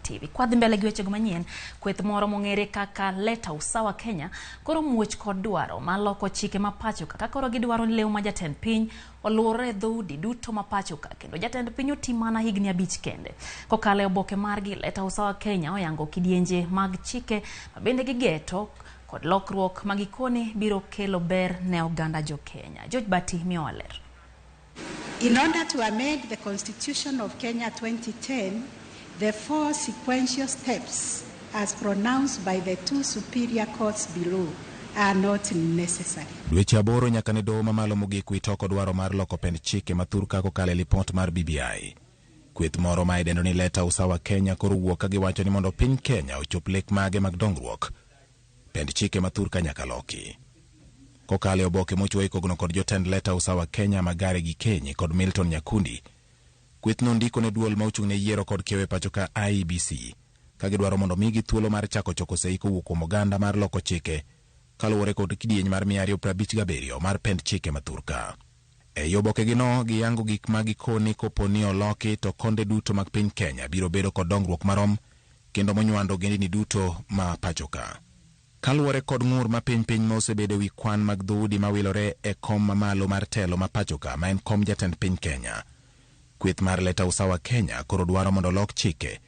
TV. Kwadhi mbele gi wechego manyien, kweth moro mong'ere kaka Leta Usawa Kenya koro muoch kod dwaro mar loko chike ma pacho ka koro gidwaro ni lemo ma jatend piny oluwore e dhoudi duto ma pacho ka kendo jatend piny oti mana higni 5 kende. Kokalo e oboke margi, Leta Usawa Kenya oyango kidienje mag chike ma bende gigeto kod lokruok ma gikone biro kelo ber ne oganda jo Kenya. George Bati miyowa ler. In order to amend the Constitution of Kenya 2010, the 4 sequential steps as pronounced by the 2 superior courts below are not necessary. Dweche 8 nyaka ne doho mamalo mogik wito oko dwaro mar loko pend chike ma thur ka kokalo e lipot mar BBI. Kweth moro ma idendo ni Leta Usawa Kenya koro wuok ka giwacho ni mondo piny Kenya ochop lek mage mag dongruok, pend chike ma thur ka nyaka loki. Kokalo e oboke mochwo kogno kod jotend Leta Usawa Kenya Magare Gikenyi kod Milton Nyakundi, kwethno ndiko ne duol ma ochung' ne yiero kod kiewo e pacho ka IEBC, ka gidwaro mondo migi thuolo mar chako choko sei kowuok kuom oganda mar loko chike kaluwore kod kidieny mar 257 mar pend chike ma thur ka. Ei oboke gino giyango gik ma gikoni kopo ni oloki to konde duto mag piny Kenya biro bedo kod dongruok marom kendo monywando ogendini duto ma pacho ka. Kaluwore kod ng'ur ma piny piny ma osebedo ewi kwan mag dhoudi mawilore e kom mamalo mar telo ma pacho ka ma en kom jatend piny Kenya. Kweth mar Leta Usawa Kenya koro dwaro mondo olok chike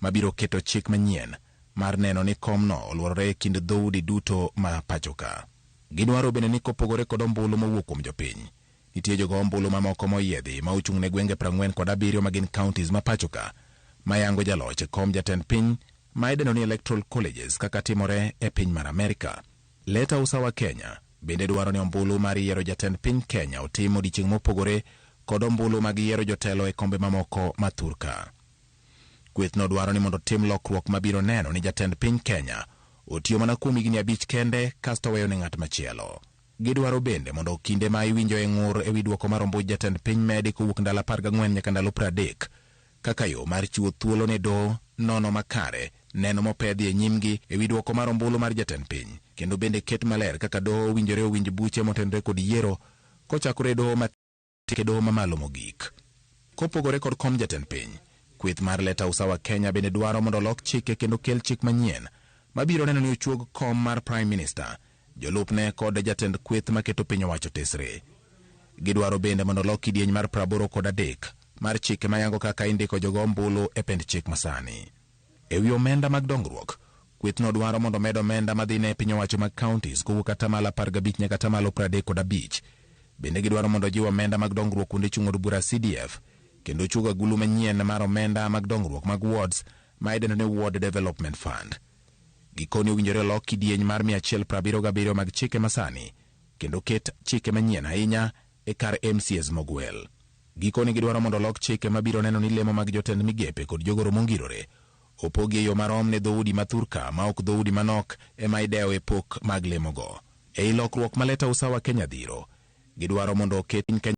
mabiro keto chik manyien mar neno ni komno oluorore e kind dhoudi duto ma pacho ka. Gidwaro bende ni kopogore kod ombulu mowuok kuom jopiny, nitie jogo ombulu mamoko moyiedhi ma ochung' ne gwenge 47 ma gin counties ma pacho ka mayango jaloch e kom jatend piny ma idendo ni electoral colleges kaka timore e piny mar Amerika. Leta Usawa Kenya bende dwaro ni ombulu mar yiero jatend piny Kenya otim odiechieng' mopogore kod ombulu mag yiero jotelo e kombe mamoko ma thur ka. Kwethno dwaro ni mondo tim lokruok mabiro neno ni jatend piny Kenya otiyo mana kuom higni 5 kende kasto weyo ne ng'at machielo. Gidwaro bende mondo kinde ma iwinjo e ng'ur ewi dwoko mar ombuch jatend piny medi kowuok ndalo 14 nyaka ndalo 30 kaka yo mar chiwo thuolo ne doho nono makare neno mopedhi e nyimgi ewi dwoko mar ombulu mar jatend piny kendo bende ket maler kaka doho owinjore owinj buche motenore kod yiero kochakore e doho matin doho mamalo mogik. Kopogore kod kom jatend piny, kweth mar Leta Usawa Kenya bende dwaro mondo olok chike kendo kel chik manyien mabiro neno ni ochuog kom mar Prime Minister, jolupne kod jatend kweth maketo piny owacho tesre. Gidwaro bende mondo olok kidieny mar 83 mar chike mayango kaka indiko jogo ombulu e pend chik masani. Ewi omenda mag dongruok, kwethno dwaro mondo med omenda madhi ne piny owacho mag counties kowuok atamalo 15 nyaka atamalo 35. Bende gidwaro mondo jiw omenda mag dongruok kuonde chung' od bura CDF kendo chuog agulu manyien mar omenda mag dongruok mag wards ma idendo ni Ward Development Fund. Gikoni owinjore olok kidieny mar 177 mag chike masani kendo ket chike manyien ahinya e kar MCAs mogwel. Gikoni gidwaro mondo olok chike mabiro neno ni lemo mag jotend migepe kod jogoro mongirore opogi e yo marom ne dhoudi ma thur ka ma ok dhoudi manok ema idewo e pok mag lemogo. Ei lokruok ma Leta Usawa Kenya dhiro, gidwaro mondo oket piny Kenya